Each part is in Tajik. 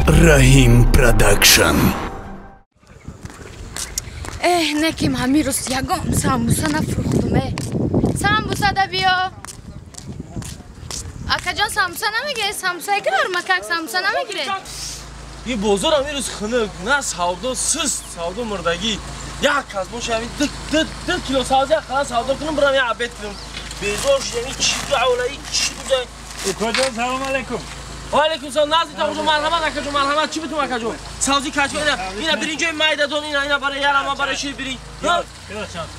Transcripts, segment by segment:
Раҳим Продакшн. Эҳ, неким ҳамин рӯз ягон самбуса нафурӯхтум. Э, самбуса да биё. Акаҷон, самбуса намегиред? Самбуса гармакак, самбуса намегиред? Ин бозор ҳамин рӯз хунук, на савдо суст, савдо мурдагӣ. Як кас боша, ҳамин ду кило савзи як қала савдо кунам, бирам як обед кунам. Безор шудам, ин чӣ давла, ин чӣ буза. Укаҷон, салом алайкум. Ва алайкум салом, назди тағоҷон, марҳамат акаҷон, марҳамат. Чӣ битум акаҷон? Савзи качка, ина, ина биринҷои майдадон, ина, ина барои ярама, барои шир биринҷ. Пиёз чанд?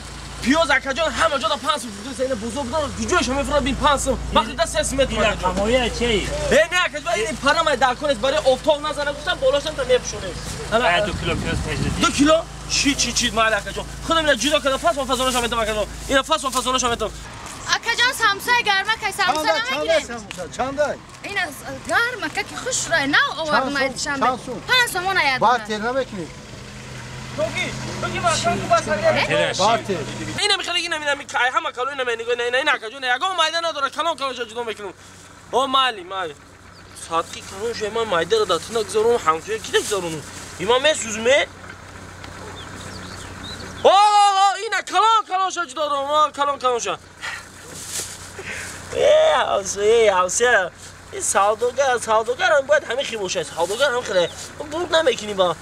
Пиёз акаҷон, ҳама ҷода 5 сум фурӯхта, ина бозор будан, куҷояш мефурӯхт бин 5 сум. Вақте да 3 сум метумад. Ина қамоя чӣ? Э, не акаҷон, ин парамай дар конест, барои офтоб назана гуфтам, болошам та мепӯшонем. Ана 2 кило пиёз тежди. 2 кило? Чӣ чӣ чӣ майли акаҷон. Худам ина ҷудо карда, фасон фасонашам метам акаҷон. Ина фасон фасонашам метам. Акаҷон, самбуса гармакай, самбуса намегиред? Чандай? Ина гармака ки хушрай, нав овардам ай Душанбе. 5 сомон аяд. Бартер намекунӣ? Бартер. Ина михали, ина ина ай ҳама кало ина нигоҳ, ина ина акаҷон, ягон майда надора, калон калонша ҷудо мекунам. О майли, майли. Садқи калон шуд, ман майдаро дар тина гузаронам, ҳамсоя ки гузаронам? Има месӯзме? О, ина калон калонша ҷудо дорам, калон калонша. Э, ҳамсоя, ҳамсоя. Ин савдогар, савдогарам бояд ҳамин хел бошад. Савдогар ҳам хеле бурд намекунӣ ба.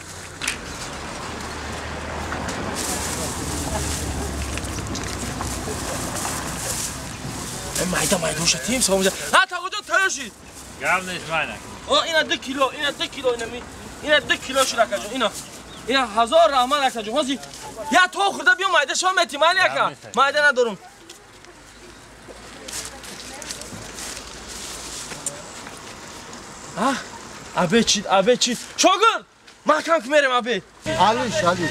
Майда майдоша тим савдо. Ҳа, тағоҷон тайёр шид. Гап нест, майна. О, ина 2 кило, ина 2 кило, ина ми, ина 2 кило шуд акаҷон, ина. Ина ҳазор раҳмат акаҷон. Ҳозир я то хӯрда биё майда шо мети, майли ака. Майда надорум. А, абе чид, абе чид. Шогирд, маҳкам ки мерем абе. Алиш, алиш.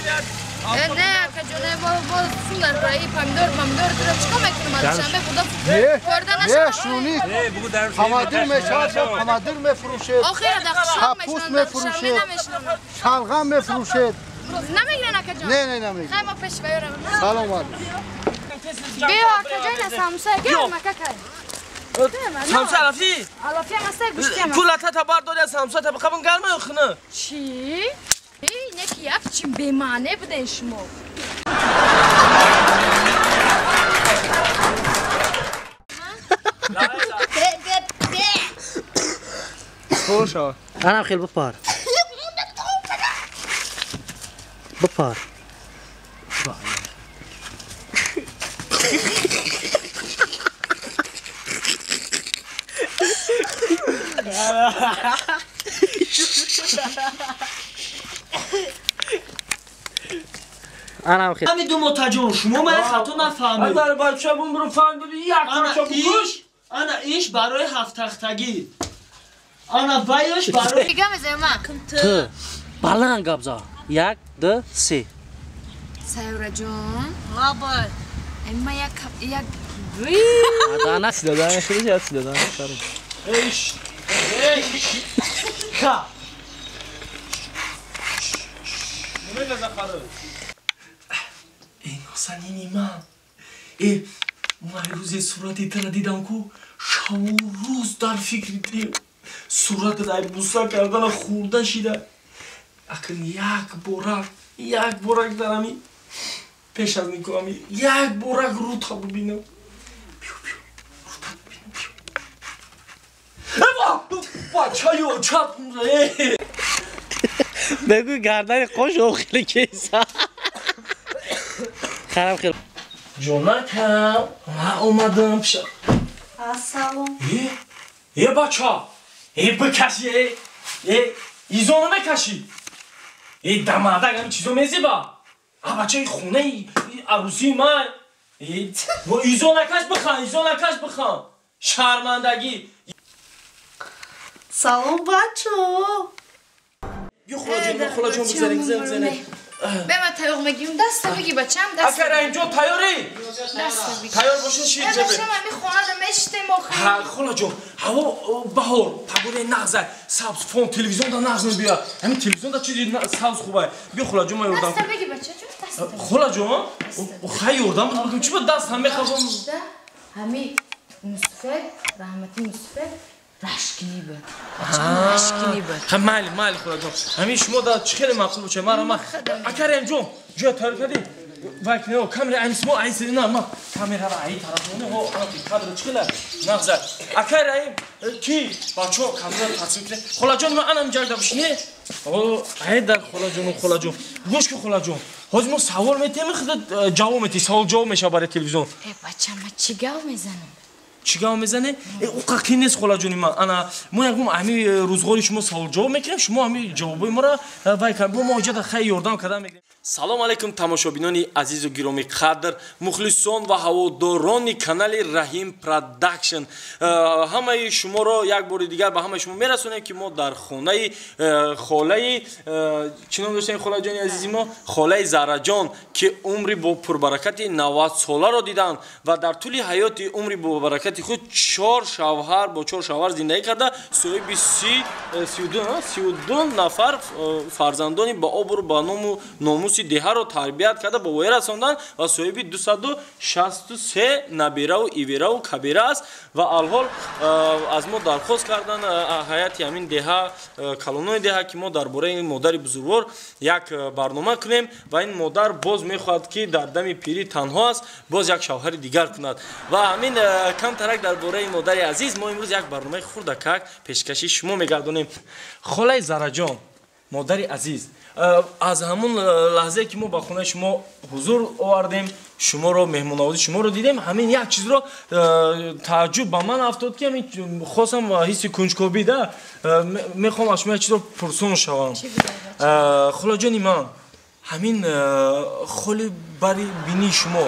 Э, не акаҷон, бо бо сум дар барои помидор, помидор туро чикор мекунам? Душанбе буда хӯрда Не, шунид. Помидор мешавад, помидор мефурӯшед. Охира дар қишлоқ Капуст мешинам, дар Душанбе мефурӯшед. намешинам. Шалғам мефурӯшед. Намегирен акаҷон? Не, не, намегирем. Хай, ма пеш ваёрам. Салом алейкум. Биё акаҷон, ина самбуса гармакакай. Самса алафи? Алафи ам аст, гӯшти ам аст. Кулата та бардори самса та қабун гарма ё хина? Чӣ? Эй, неки як чи бемаъне буден шумо. Хоша. Анам хел бипар. Бипар. Анам хел. Ҳамин ду мотаҷон, шумо мана хато нафаҳмед. Агар бача бумру фаҳмиди як бача букуш. Ана иш барои ҳафттахтагӣ. Ана вайш барои Дига мезанем ма. Ту баланд гап за. 1 2 3. Сайёраҷон. Лабай. Ма як як Адана Сидадан хеле зиёд сидадан. Эйш. Эйш. Ка. Немеда захары. Эй, носанини ман. Э, ман рӯзе сурати тара дидам ку, шабу рӯз дар фикри тем. Суратат ай буса кардана хӯрда шида. Акн як борак, як борак дар ами пеш аз никоҳами як борак рӯта бибинам. Биё, биё, рӯта бибинам, биё. Эва, бачаё, чап. Э. Бегӯ гардани қош охири кейса. Харам хел. Ҷонакам, ман омадам пиша. Ассалом. Э, э бача, э бикаши, э, э, изо намекашӣ. Э, дамардак ҳамин чизо мезеба. А бачаи хонаи арӯсии ман. Э, бо изо накаш бихан, изо накаш бихан. Шармандагӣ. Салом, бачо. Биё холаҷон, биё холаҷон, бигзарем, бигзарем, бигзарем. Бе ма тайёқ мегирем, даста биги бачам, даста. Ака Раҳимҷон, тайёрӣ? Даста биги. Тайёр бошед, шир Э, ҷабе. бачам, ами хонада мешитем охир. Ҳа, холаҷон, ҳаво баҳор, пагодаи нағз ай, сабз фон телевизионда нағз мебиёяд. Ҳамин телевизионда чизи сабз хуб ай. Биё холаҷон, ман ёрдам. Даста биги бачаҷон, даста. Холаҷон, хай ёрдам бикун, чӣ ба даст ҳам мехоҳам? Ҳами Мустафо, раҳмати Мустафо, рашкинӣ буд. Рашкинӣ буд. Ха майли, майли холаҷон. Ҳамин шумо да чӣ хеле маъқул бошад. Мара ма ака Раҳимҷон, ҷоя тайёр кардӣ? Вай кино камера айнис мо айнис на ма камерара ай тараф моне ҳо ана кадр чӣ хеле нағза. Ака Раҳим ки бачаҳо камера тақсим кунед. Холаҷон ма анам ҷагда бишине. О ай дар холаҷону холаҷон. Гӯш ки холаҷон. Ҳозир мо савол метиҳем, худат ҷавоб метиҳӣ. Савол ҷавоб мешавад барои телевизион. Э бача, ма чӣ гап мезанам? Чӣ гап мезанӣ? Э, уқа қин нест холаҷони ман. Ана мо ягон ҳами рӯзғори шумо савол ҷавоб мекунем, шумо ҳами ҷавобои моро вай кар. Бо мо иҷода хай ёрдам карда мегирем. Салом алайкум тамошобинони азизу гиромӣ қадр, мухлисон ва ҳаводорони канали Раҳим Продакшн. Ҳамаи шуморо як бори дигар ба ҳамаи шумо мерасонем, ки мо дар хонаи холаи чӣ ном доштем холаҷони азизи мо? Холаи Зарраҷон, ки умри бо пурбаракати 90 соларо диданд ва дар тӯли ҳаёти умри бобаракати худ чор шавҳар бо чор шавҳар зиндагӣ карда, соҳиби 32 нафар фарзандони ба обру ба ному номуси деҳаро тарбият карда ба воя расонданд ва соҳиби 263 набираву ивераву кабира аст. Ва алҳол аз мо дархост карданд ҳайати ҳамин деҳа, калонони деҳа, ки мо дар бораи ин модари бузургвор як барнома кунем. Ва ин модар боз мехоҳад, ки дар дами пирӣ танҳо аст, боз як шавҳари дигар кунад. Ва ҳамин камтарак дар бораи модари азиз мо имрӯз як барномаи хурдакак пешкаши шумо мегардонем. Холаи Зараҷон, модари азиз, аз ҳамун лаҳзае ки мо ба хонаи шумо ҳузур овардем, шуморо меҳмоннавозии шуморо дидем, ҳамин як чизро тааҷҷуб ба ман афтод, ки ҳамин хостам ҳисси кунҷкобӣ да мехоҳам аз шумо як чизро пурсон шавам. Холаҷони ман, ҳамин холи бари бинии шумо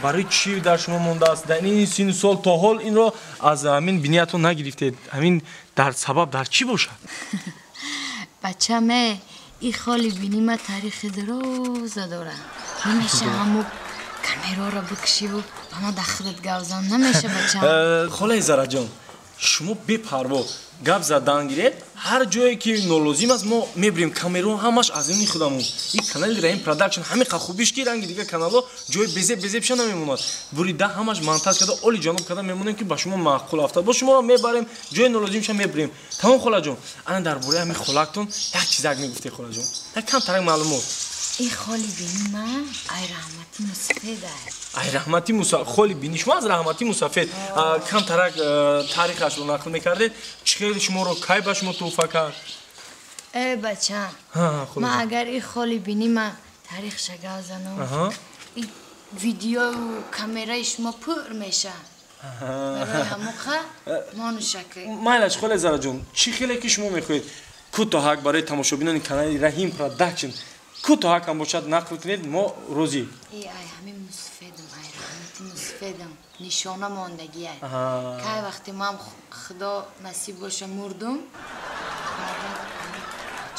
барои чӣ дар шумо мондааст? Дар ин сину сол то ҳол инро аз ҳамин биниятон нагирифтед. Ҳамин дар сабаб дар чӣ бошад? Бачаме, и холи бини ма таърихи дароза дора. Намеша ҳаму камераро бикшиву ба ма дар худат гап зан? Намеша, бачам? Холаи Зараҷон, шумо бепарво гап задан гиред. Ҳар ҷое ки нолозим аст, мо мебирем. Камерао ҳамаш аз ини худамон. Ин канали Раҳим Продакшн ҳамин қа хубиш, ки ранги дигар каналҳо ҷои безеб безебша намемонад. Бурида ҳамаш монтаж карда, оли ҷаноб карда мемонем, ки ба шумо маъқул афтад. Бо шуморо мебарем, ҷои нолозимша мебирем. Тамом, холаҷон. Ана дар бораи ҳамин холактон як чизак мегуфтед, холаҷон, як камтарак маълумот. И холи бини ман ай раҳмати мусафед ай. Ай раҳмати муса, холи бини шумо аз раҳмати мусафед. Камтарак таърихашро нақл мекардед, чӣ хел шуморо, кай ба шумо тӯҳфа кард? Э бача, ман агар и холи бини ман таърихша гап занам, и видеою камераи шумо пур меша. Барои ҳамоқа монушака. Майлаш, холе Зараҷон, чӣ хеле ки шумо мехоҳед, кӯтоҳак барои тамошобинони канали Раҳим Продакшн кӯтоҳак ҳам бошад нақл кунед, мо розӣ. И ай ҳамин мусафедам, ай раҳмати мусафедам нишона мондагӣ ай. Кай вақте ман худо насиб боша мурдум,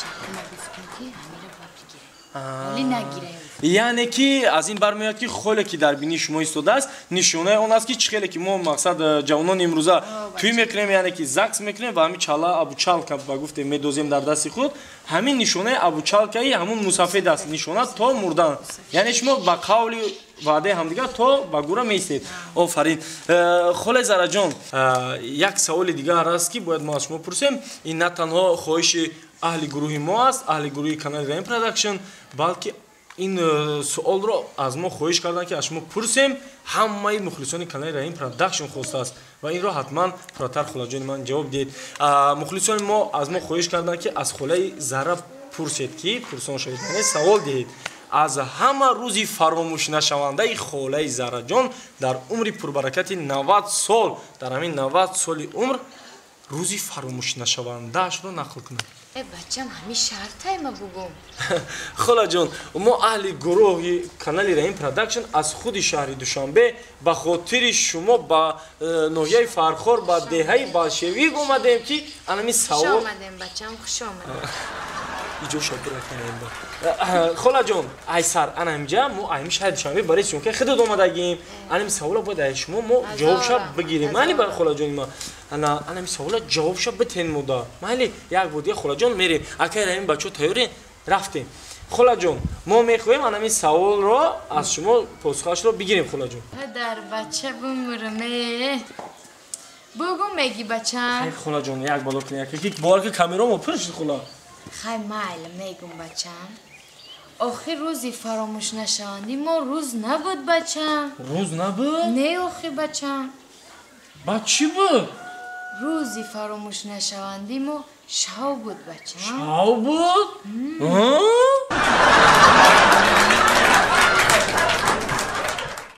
чакума гуфтум, ки ҳамира ба бигирем, вале нагирем. Яъне ки аз ин бармеояд, ки холе ки дар бинии шумо истодааст, нишонаи он аст, ки чӣ хеле ки мо мақсад ҷавонони имрӯза тӯй мекунем, яъне ки загс мекунем ва ҳамин чала обручалка ба гуфте медозем дар дасти худ, ҳамин нишонаи обручалкаи ҳамун мусафед аст, нишона то мурдан. Яъне шумо ба қавли ваъдаи ҳамдигар то ба гура меистед. Офарин, холе Зараҷон. Як саволи дигар аст, ки бояд мо аз шумо пурсем. Ин на танҳо хоҳиши аҳли гурӯҳи мо аст, аҳли гурӯҳи канали Раҳим Продакшн, балки ин суолро аз мо хоҳиш карданд, ки аз шумо пурсем. Ҳамаи мухлисони канали Раҳим Продакшн хостааст ва инро ҳатман пурратар холаҷони ман ҷавоб диҳед. Мухлисони мо аз мо хоҳиш карданд, ки аз холаи Зарра пурсед, ки пурсон шавед, яъне савол диҳед: аз ҳама рӯзи фаромӯшнашавандаи холаи Зарраҷон дар умри пурбаракати 90 сол, дар ҳамин 90 соли умр рӯзи фаромӯшнашавандаашро нақл кунад. Э бачам, ҳамин шартай ма бугум? Холаҷон, мо аҳли гурӯҳи канали Раҳим Продакшн аз худи шаҳри Душанбе ба хотири шумо ба ноҳияи Фархор, ба деҳаи Болшевик омадем, ки анами савол. Омадем, бачам, хуш омадем. Иҷо шокираканаимба. Холаҷон, айсар ана ҳамҷа мо ҳамин шаҳри Душанбе барои съёмкаи худат омадагим. Анами савола бояд аз шумо мо ҷавобша бигирем. Майли, ба холаҷони ма, ана анами савола ҷавобша битен мода. Майли, як бор дига, холаҷон, мерем. Акай Раҳим, бачаҳо тайёрен, рафтем. Холаҷон, мо мехоҳем анами саволро аз шумо посухашро бигирем, холаҷон. Дар бача бумурам, э. Бугу меги бачам. Хай хола ҷон, як бало кун, як ки бовар ки камерамо пур шуд хола. Хай майли мегум бачам. Охир рӯзи фаромӯшнашаванди мо рӯз набуд бачам. Рӯз набуд? Не охи бачам. Ба чӣ буд? Рӯзи фаромӯшнашаванди мо шав буд бачам. Шав буд?